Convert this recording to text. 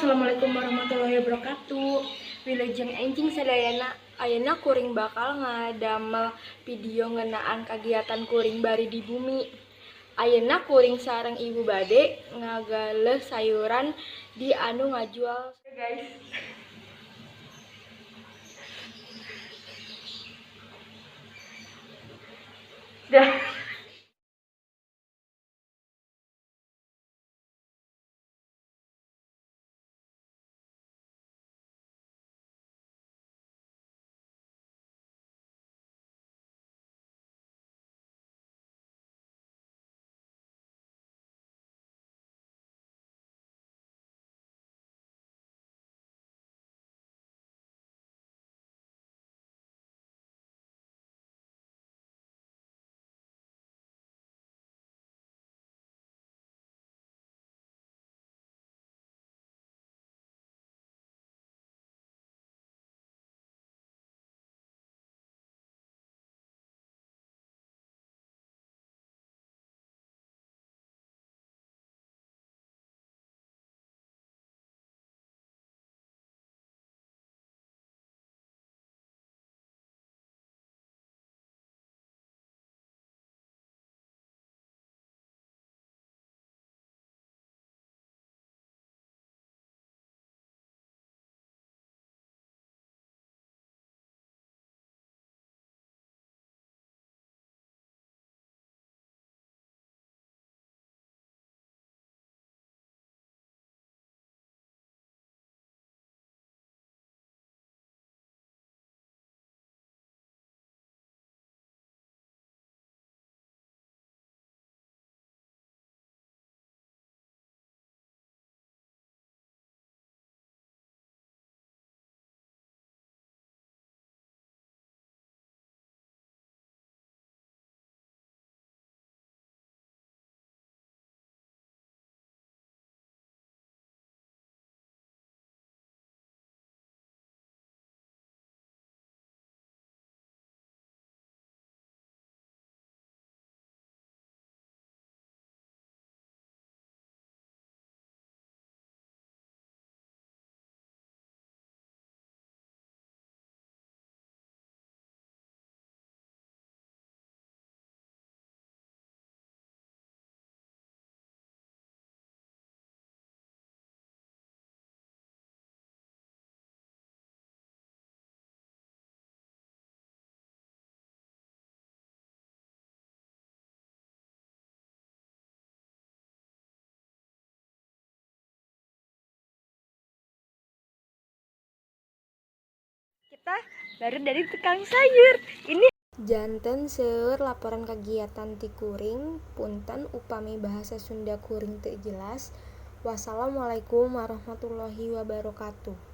Assalamualaikum warahmatullahi wabarakatuh. Wilujeng enjing sadayana. Ayeuna kuring bakal ngadamel video ngeunaan kagiatan kuring bari di bumi. Ayeuna kuring sareng ibu bade ngagaleuh sayuran di anu ngajual, guys. Dah. Kita baru dari tukang sayur. Ini janten seueur laporan kagiatan ti kuring. Punten upami bahasa Sunda kuring teu jelas. Wassalamualaikum warahmatullahi wabarakatuh.